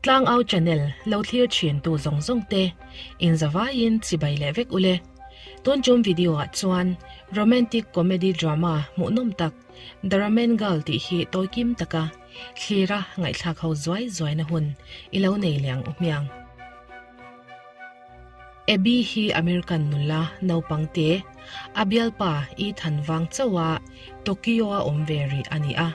Tlangau channel lo thlir thin tu zawng zawng te in zavaiin chibai leh vek ule. Tun tum video ah chuan romantic comedy drama hmuhnawm tak The Ramen Girl tih hi tawi kim taka thlira ngaihthlak ho zuai zuai na hun i lo nei leh ang u hmiang. Abby hi American nula naupang te, a bialpa Ethan vang chauha Tokyo-a awm ve rih a ni a.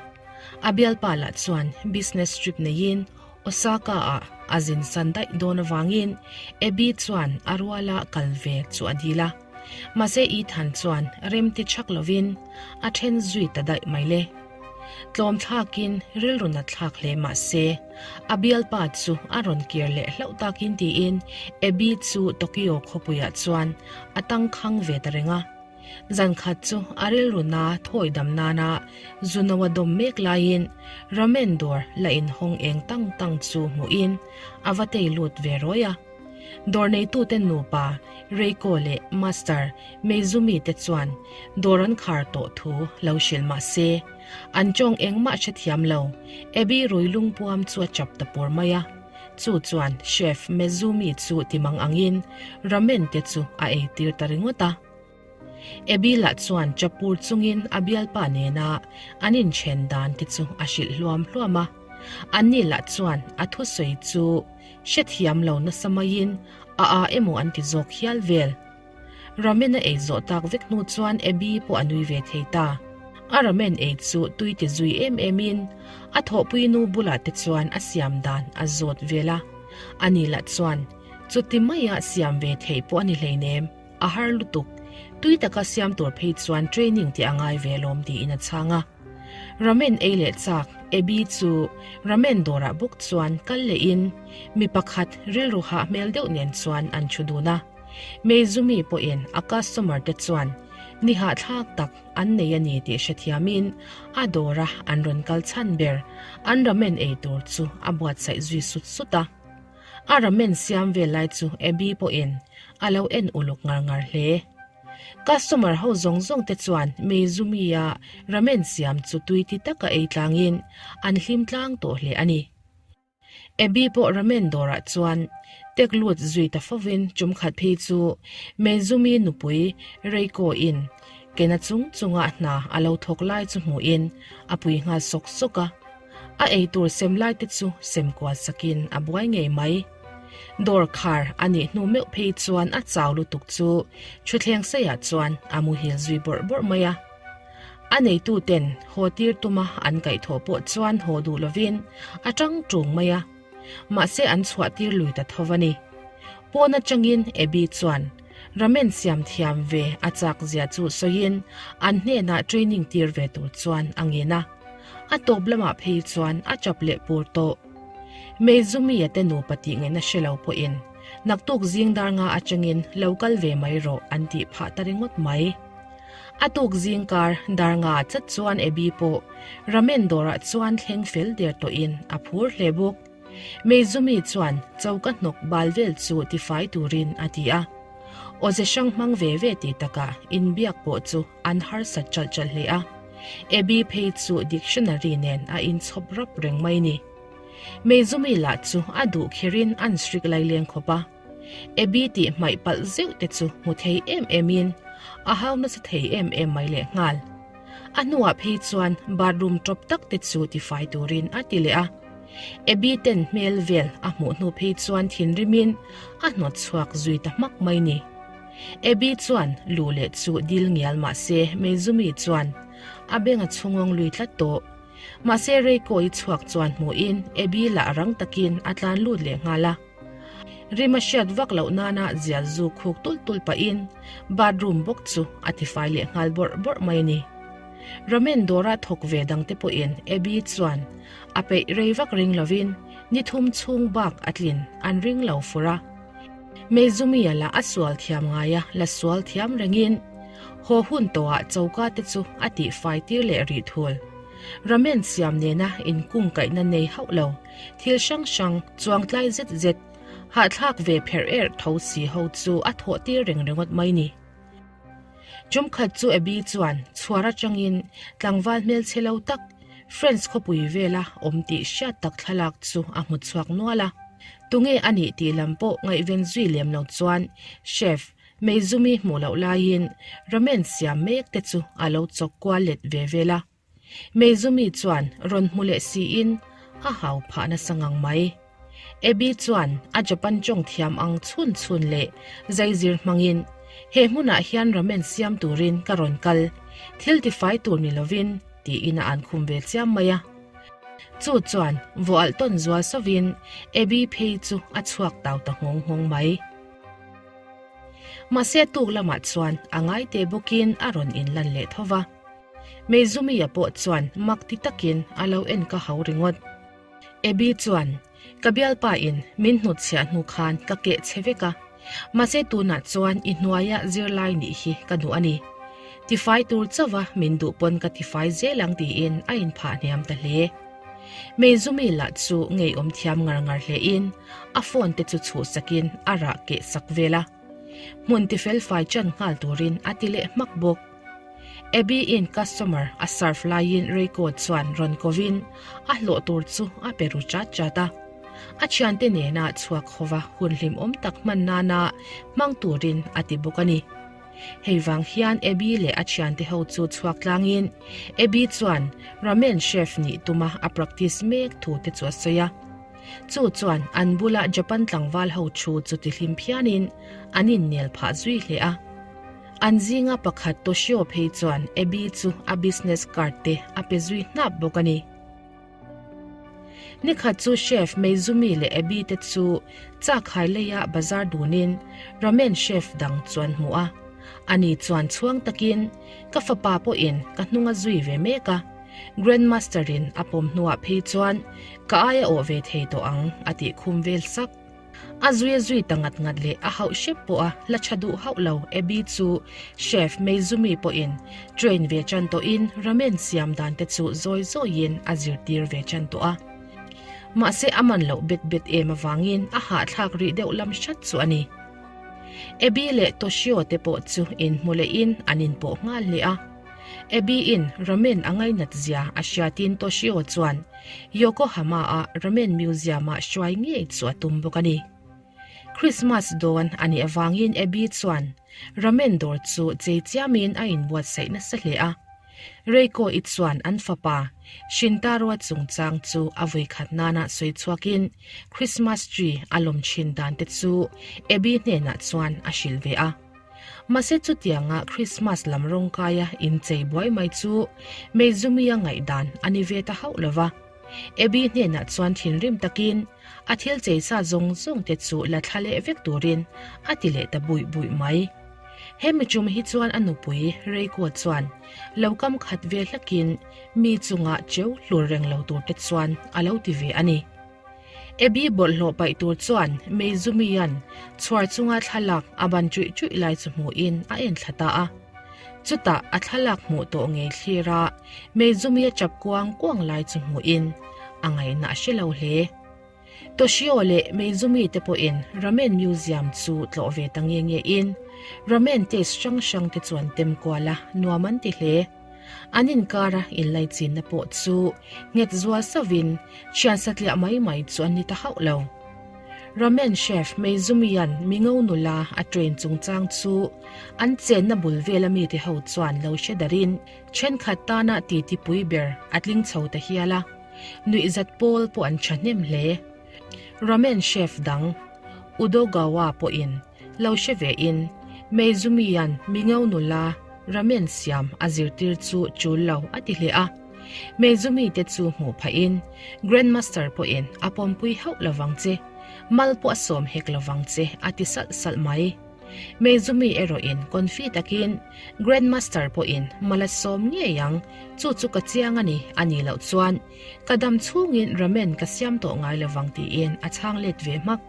A bialpa lah chuan business trip neiin Osaka-ah a zin san daih dawn avangin Abby chuan a ruala kal ve chu a dil a. Mahse Ethan chuan rem ti chak lovin a then zui ta daih mai le. Tlawm thlakin rilru nat thlak hle mah se, a bialpa chu a rawn kir leh hlauh takin tiin Abby chu Tokyo khawpuiah chuan a tangkhang ve ta reng a. Zan khat chu a rilru na thawi dam nana Zuno a dawm mek laiin ramen dawr la inhawng eng tang tang chu hmuhin a va tei lut ve rawi a. Dawr neitute nupa Reiko leh Master Meizumi te chuan dawr an khar tawh thu lo hrilh mah se, an tawng engmah hrethiam lo. Abby rui lungpuam chu a chap ta pur mai a. Chu chuan Chef Mezumi chu timang angin ramen te chu a eitir ta ringawt a. Abby lah chuan chapur chungin a bialpa nena an inthen dan te chu a hrilh hluam hluam a. Anni lah chuan a thusawi chu hrethiam lo nasa maiin a a emaw an ti zawk hial vel. Ramen a ei zawh tak vek hnu chuan Abby pawh a nui ve thei ta. A ramen ei chu tui ti zui em em in a thawhpui nu bulah te chuan a siam dan a zawt vel a. Ani lah chuan chuti maia siam ve theih pawh a ni hleinem. A har lutuk. Tui taka siam tur phei chuan training tih a ngai ve lawm tiin a chhang a. Ramen ei leh chak Abby chu ramen dawrah bawk chuan kal lehin mi pakhat rilru hah hmel deuh nen chuan an thu dun a. Meizumi pawhin a customer te chuan ni hahthlak tak an nei a ni tih hrethiamin a dawra an rawn kal chhan ber an ramen ei tur chu a buatsaih zui sut sut a. A ramen siam vel lai chu Abby pawhin a lo en uluk ngar ngar hle. Customer ho zawng zawng te chuan Meizumi-a ramen siam chu tui ti taka ei tlangin an hlim tlang tawh hle a ni. Abby pawh ramen dawrah chuan tek lut zui ta fovin chumkhat phei chu Meizumi nupui Reiko-in kena chung chunga hna a lo thawk lai chu hmuhin a pui nghal sawk sawk a. A eitur sem lai te chu sem kual sakin a buai ngei mai. Dawr khar a nih hnu meuh phei chuan a chau lutuk chu thutthleng seiah chuan a muhil zui bawrh bawrh mai a. A neitu ten haw tir tuma an kaihthawh pawh chuan haw duh lovin a tang tung mai a. Mahse an chhuah tir lui ta tho a ni. Pawn atangin Abby chuan Ramen siam thiam ve a chak zia chu sawiin an hnenah training tir ve tur chuan a ngen a. A tawp lamah phei chuan a chap leh pur tawh. Meizumi-a te nupa tih ngaihna hre lo pawhin naktuk zing dar nga atangin lo kal ve mai rawh an tih phah ta ringawt mai. A tuk zing kar dar nga chat chuan Abby pawh ramen dawrah chuan thleng fel der tawhin a phur hle bawk. Meizumi chuan choka hnawk bal vel chu tifai turin a ti a. Awze hrang hmang ve ve ti takah inbiak pawh chu an harsat chalh chalh hle a. Abby phei chu dictionary nen a inchhawp rap reng mai ni. Meizumi lah chu a duh kherin an hrik laileng khawp a. Abby tih hmaih palh zeuh te chu hmu thei em em in a hau nasa thei em em mai leh nghal. A hnuah phei chuan bathroom tawp tak te chu tifai turin a ti leh a. Abby ten hmel vel a hmuh hnu phei chuan thinrimin a hnawt chhuak zui ta hmak mai ni. Abby chuan luh leh chu dil ngial mah se Meizumi chuan a beng a chhungawng lui tlat tawh. Mahse Reiko-i chhuak chuan hmuhin Abby lah rang takin a tlan lut leh nghal a. Rim a hriat vak loh nana zial zu khuk tulh tulh pahin bathroom bawk chu a tifai leh nghal bawrh bawrh mai a ni. Ramen dawra thawk ve dangte pawhin Abby chuan a peih rei vak ring lovin ni thum chhung bak a tlin an ring lo fur a. Meizumia lah a sual thiam ngai a, la sual thiam rengin haw hun tawhah choka te chu a tihfai tir leh rih thul. Ramen siam nena inkungkaihna nei hauh lo thil hrang hrang chuang tlai zet zet hahthlak ve pherh erh tho si ho chu a thawh tir reng ringawt mai ni. Tumkhat chu Abby chuan chhuar atangin tlangval hmelchhe lo tak. France khawpui vela awm tih hriat tak thlalak chu a hmu chhuak nual a. Tunge a nih tih lam pawh ngaihven zui lem lo chuan Chef Meizumi hmuh loh laiin ramen siam mek te chu a lo chawk kual let ve vel a. Meizumi chuan rawn hmu leh siin a hau phah nasa ngang mai. Abby chuan a Japan tawng thiam ang chhun chhun leh zaizir hmangin, He hmunah hian ramen siam turin ka rawn kal, thil tifai tur ni lovin, tiin a an khum ve chiam mai a. Chu chuan vawh alh tawn zual sovin Abby phei chu a chhuak tau ta nghawng nghawng mai. Mahse tuk lamah chuan a ngai te bawkin a rawn inlan leh tho va. Meizumia pawh chuan mak ti takin a lo en ka hau ringawt. Abby chuan, Ka bialpa in min hnutchhiah hnu khan ka keh che vek a, mahse tunah chuan i hnuaia zirlai nih hi ka duh a ni. Tifai tur chauha min duh pawn ka tifai zel ang tiin a inphah hniam ta hle. Meizumi lah chu ngeiawm thiam ngar ngar hlein a phone te chu chhuhsakin a rah keh sak vel a. Hmun tifelfai chan nghal turin a ti leh hmak bawk. Abby in customer a serve laiin Reiko chuan rawn kovin a hlawh tur chu a pe ru chat chat a. A thiante nena chhuak hova hun hlimawm tak hman nana hmang turin a ti bawk a ni. Hei vang hian Abby leh a thiante ho chu chhuak tlangin Abby chuan ramen chef nih tuma a practice mek thu te chu a sawi a. Chu chuan an bula Japan tlangval ho thu chu ti hlim phianin an innel phah zui hle a. An zinga pakhat Toshio phei chuan Abby chu a business card te a pe zui hnap bawk a ni. Nikhat chu Chef Meizumi leh Abby te chu Chakhai leia bazar dunin ramen chef dang chu an hmu a. Ani chuan chhuang takin, Ka fapa pawhin ka hnung a zui ve mek a, Grandmaster in a pawm hnuah phei chuan ka aia awh ve thei tawh ang a tih khum vel sak. A zui a zui ta ngat ngat leh a hauh hrep pawh a la tha duh hauh lo Abby chu Chef Meizumi pawhin train ve tan tawhin ramen siam dan te chu zawi zawiin a zirtir ve tan tawh a. Mahse a man loh bet bet em avangin a hahthlak rih deuh lam hrat chu a ni. Abby leh Toshio te pawh chu inhmu lehin an inpawh nghal hle a. Abby in ramen a ngainat zia a hriatin Toshio chuan Yokohama-a Ramen Museum-ah hruai ngei chu a tum bawk a ni. Christmas dawn a nih avangin Abby chuan ramen dawr chu chei chiamin a inbuatsaih nasa hle a. Reiko-i chuan an fapa Shintaro-a chungchang chu a vawikhat nana sawi chhuakin Christmas tree a lawm thin dan te chu Abby hnenah chuan a hrilh ve a. Mahse chutianga Christmas lam rawngkaia inchei buai mai chu Meizumi-a ngaihdan a ni ve ta hauh lo va. Abby hnenah chuan thinrim takin a thil chei sa zawng zawng te chu la thla leh vek turin a ti leh ta buih buih mai. Hemi tum hi chuan a nupui Reiko chuan lo kam khat ve hlakin mi chunga cheu hlur reng lo tur te chuan a lo ti ve a ni. Abby bawlhhlawh paih tur chuan Meizumian chhuar chunga thlalak a ban chuih chuih lai chu hmuhin a en thla ta a. Chutah a thlalak hmuh tawh ngei thlir a, Meizumia chap kuang kuang lai chu hmuhin a ngaihna a hre lo hle. Toshio leh Meizumi te pawhin Ramen Museum chu tlawh ve ta nge nge in ramen taste hrang hrang te chuan tem kual a nuam an ti hle. An inkara inlaichinna pawh chu nghet zual sauhin thian satliah mai mai chu an ni ta hauh lo. Ramen chef Meizumian mingo nula a train chungchang chu an chenna bul vela mite ho chuan lo hre darin thenkhat tana titi pui ber a tling chho ta hial a, nuihzat pawl pawh an thahnem hle. Ramen chef dang Udogawa pawhin Lo hre ve in, Meizumian mingo nula ramen siam a zirtir chu chul lo a ti hle a. Meizumi te chu hmuh phah in, Grandmaster pawhin a pawmpui hauh lovang che, mal pawh a sawm hek lovang che a ti salh salh mai. Meizumi erawhin confi takin, Grandmaster pawhin mal a sawm ngei ang, chu chu ka chiang a ni, a nih loh chuan ka dam chhungin ramen ka siam tawh ngai lovang tiin a chhang let ve hmak.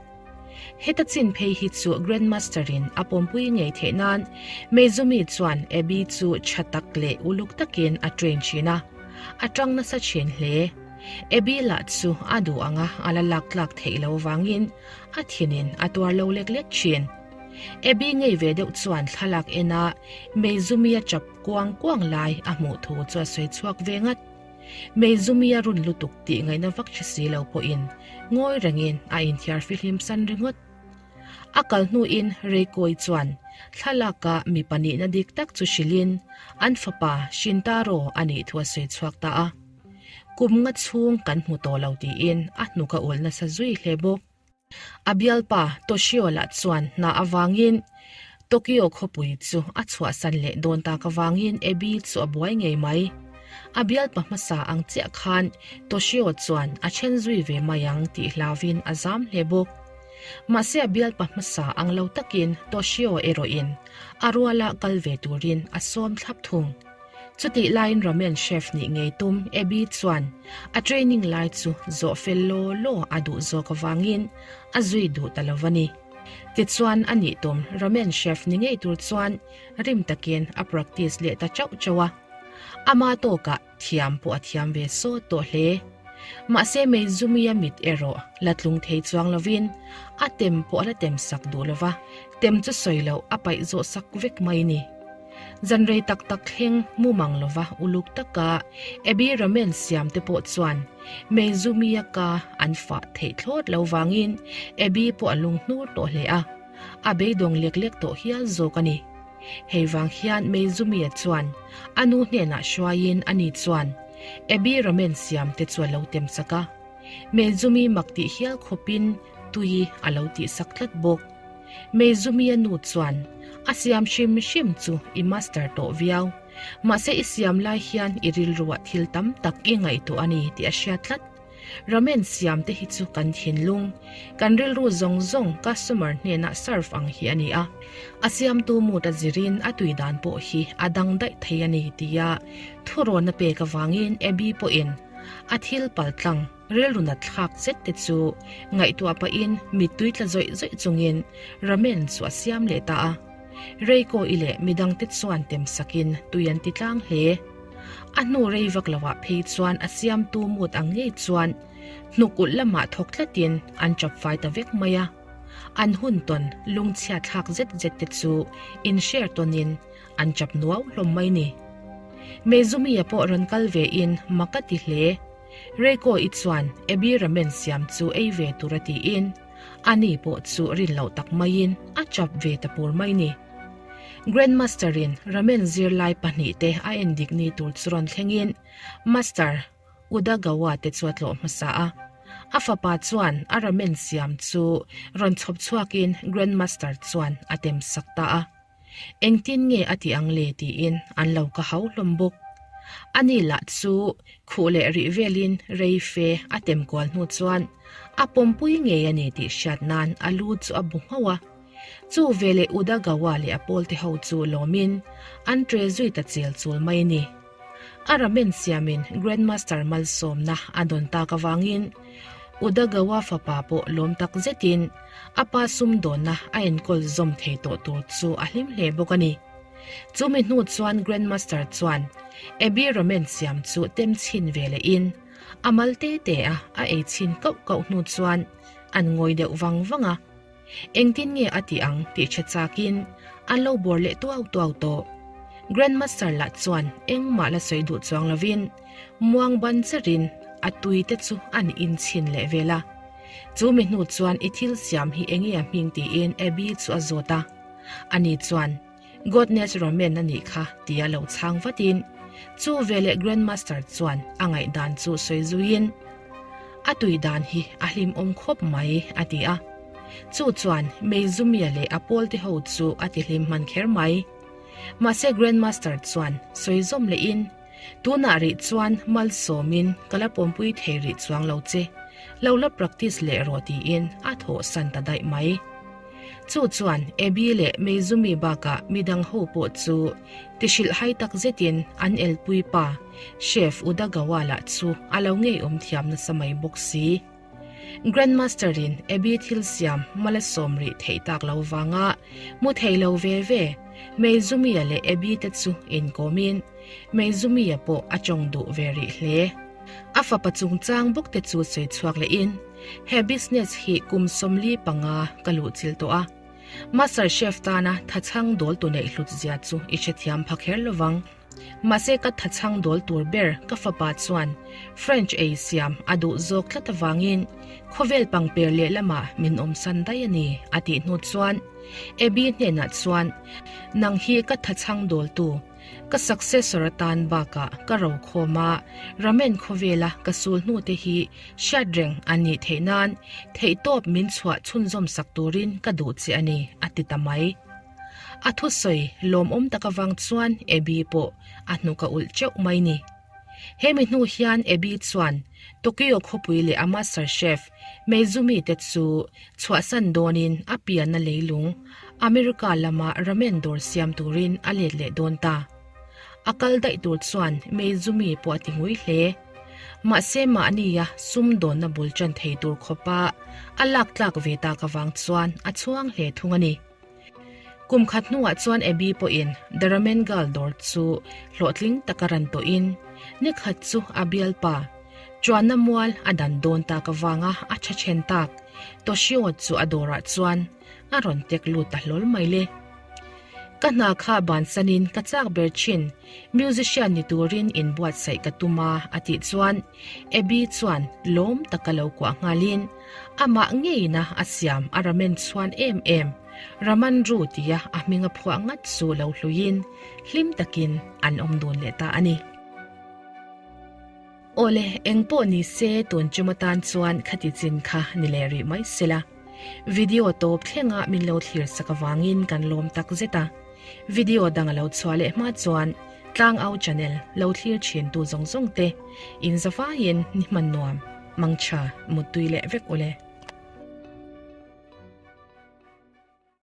Heta chin phei hi chu Grandmaster in a pawmpui ngei theih nan Meizumi chuan Abby chu tha tak leh uluk takin a train thin a, a tang nasa thin hle. Abby lah chu a duh anga a la lak tlak theih lo vangin a thinin a tuar lo lek lek thin. Abby ngei ve deuh chuan thlalak ena Meizumi a chap kuang kuang lai a hmuh thu chu a sawi chhuak ve ngat. Meizumi a run lutuk tih ngaihna vak hre si lo pawhin ngawi rengin a inthiar fihlim san ringawt. A kal hnuin Reikoi chuan thlalaka mipa nihna dik tak chu hrilhin an fapa Shintaro a nih thu a sawi chhuak ta a. Kum nga chhung kan hmu tawh lo tiin a hnuk a ulh nasa zui hle bawk. A bialpa Toshio lah chuan hna avangin Tokyo khawpui chu a chhuahsan leh dawn tak avangin Abby chu a buai ngei mai. A bialpa hmasa ang chiah khan Toshio chuan a then zui ve mai ang tih hlauvin a zam hle bawk. Mahse a bialpa hmasa ang lo takin Toshio erawhin a ruala kal ve turin a sawm thlap thung. Chutih laiin Ramen chef nih ngei tum Abby chuan a training lai chu zawh fel law law a duh zawk avangin a zui duh ta lo a ni. Tichuan a nih tum Ramen chef ni ngei tur chuan rim takin a practice leh ta chauh chauh a. Ama tawkah thiam pawh a thiam ve sawt tawh hle. Mahse Meizumi-a mit erawh la tlung thei chuang lovin a tem pawh a la tem sak duh lo va, tem chu sawi loh a paih zawh sak vek mai ni. Zan rei tak tak thleng mu mang lova uluk taka Abby Ramen siam te pawh chuan Meizumi-a ka an fah theih thlawt lo vangin Abby pawh a lung hnur tawh hle a, a beidawng lek lek tawh hial zawk a ni. Hei vang hian Meizumi-a chuan a nu hnenah hruaiin ani chuan Abby Ramen siam te chu a lo tem sak a, Meizumi mak tih hial khawpin tui a lo tihsak tlat bawk. Meizumi-a nu chuan, A siam hrim hrim chu i master tawh viau. Mahse i siam lai hian i rilruah thil tam tak i ngaihtuah a ni tih a hriat tlat. Ramen siam te hi chu kan thinlung, kan rilru zawng zawng customer hnenah serve ang hi a ni a. A siamtu mood a zirin a tui dan pawh hi a dang daih thei a ni tia thurawn a pek avangin Abby pawhin a thil paltlang Rilru nat thlak zet te chu ngaihtuah pahin mittui tla zawih zawih chungin Ramen chu a siam leh ta a. Reiko-i leh midangte chuan tem sakin tui an ti tlang hle. A hnu rei vak loah phei chuan a siamtu mut ang ngei chuan hnuk ulh lamah thawk tlatin an chap fai ta vek mai a. An hun tawn lungchhia thlak zet zet te chu inshare tawnin an chap nuau hlawm mai ni. Mezumi-a pawh rawn kal vein mak a ti hle. Reiko i chuan Abby ramen siam chu ei ve tur a tiin ani pawh chu rin loh tak maiin a chap ve ta pur mai ni. Grandmaster in ramen zirlai pahnihte a en dik ni tur chu rawn thlengin Master Udagawa te chu a tlawh hmasa a. A fapa chuan a ramen siam chu rawn chhawp chhuakin Grandmaster chuan a tem sak ta a. Engtin nge a ti ang le tiin an lo ka hau hlawm bawk. Ani lah chu khuh leh rih velin rei fe a tem kual hnu chuan a pawmpui ngei a ni tih hriat nan a lu chu a bu nghauh a. Chu veleh Udagawa leh a pawlte ho chu lawmin an tre zui ta chel chul mai a ni. A ramen siamin Grandmaster malsawmna a dawn tak avangin Udagawa fapa pawh lawm tak zetin a pa sumdawnna a enkawl zawm thei tawh tur chu a hlim hle bawk a ni. Chumi hnu chuan Grandmaster chuan Abby ramen siam chu tem chhin ve lehin a mal te te a a ei chhin kauh kauh hnu chuan an ngawi deuh vang vang a. Engtin nge a tih ang tih hre chakin an lo bawr leh tuau tuau tawh. Grandmaster lah chuan engmah la sawi duh chuang lovin muang ban cherin a tui te chu an in chhin leh vel a. Chu mi hnu chuan i thil siam hi enge a hming tiin Abby chu a zawt a. Ani chuan Godness Ramen a nih kha tia lo chhang vatin chu veleh Grandmaster chuan a ngaihdan chu sawi zuiin a tui dan hi a hlimawm khawp mai a ti a. Chu chuan Meizumia leh a pawlte ho chu a ti hlim hman kher mai. Mahse Grandmaster chuan sawi zawm lehin tunah rih chuan malsawmin ka la pawmpui thei rih chuang lo che, lo la practice leh rawh tiin a thawhsan ta daih mai. Chu chuan Abby leh Meizumi bakah midang ho pawh chu tihrilh hai tak zetin an elpui pa Chef Udagawa lah chu a lo ngeiawm thiam nasa mai bawk si. Grandmaster in Abby thil siam mala sawm rih theih tak lo vanga mu thei lo ve ve Meizumi-a leh Abby te chu inkawmin Meizumi-a pawh a tawng duh ve rih hle. A fapa chungchang bawk te chu sawi chhuak lehin, He business hi kum 45 ka luh chilh tawh a. Master Chef tana thachhang dawl tu neih hlut zia chu i hrethiam pha kher lovang. Mahse ka thachhang dawl tur ber ka fapa chuan French ei siam a duh zawk tlat avangin khawvel pangper lehlamah min awmsan daih a ni a tih hnu chuan Abby hnenah chuan nang hi ka thachhang dawltu ka successor atan bakah ka rokhawm a, ramen khawvela ka sul hnute hi hriat reng an nih theih nan theihtawp min chhuah chhunzawm sak turin ka duh che a ni a ti ta mai. A thusawi lawmawm tak avang chuan Abby pawh a hnuk a ulh teuh mai ni. Hemi hnu hian Abby chuan Tokyo khawpui leh a master chef Meizumi te chu chhuahsan dawnin a pianna leilung America lama ramen dawr siam turin a let leh dawn ta. A kal daih tur chuan Meizumi pawh a ti ngui hle. Mahse mahnia sumdawnna bul tan thei tur khawpa a lak tlak ve tak avang chuan a chhuang hle thung a ni. Kum khat hnuah chuan Abby pawhin The Ramen Girl dawr chu hlawhtling taka ran tawhin ni khat chu a bialpa chuanna mual a dan dawn tak avanga a tha then tak Toshio chu a dawrah chuan a rawn tek lut ta hlawl mai le. Ka hna kha bansanin ka chak ber thin musician ni turin inbuatsaih ka tum a a tih chuan Abby chuan lawm taka lo kuah nghalin amah ngeina a siam a ramen chhuan em em Raman Ru tia a hming a phuah ngat chu lo hluiin hlim takin an awm dun leh ta a ni. Awle, eng pawh ni se tun chum atan chuan khati chin kha ni leh rih mai sela. Video tawp thlenga min lo thlir sak avangin kan lawm tak zet a. Video dang a lo chhuah leh hma chuan Tlangau channel lo thlir thin tu zawng zawng te in zavaiin ni hman nuam, mangtha, muttui leh vek ule.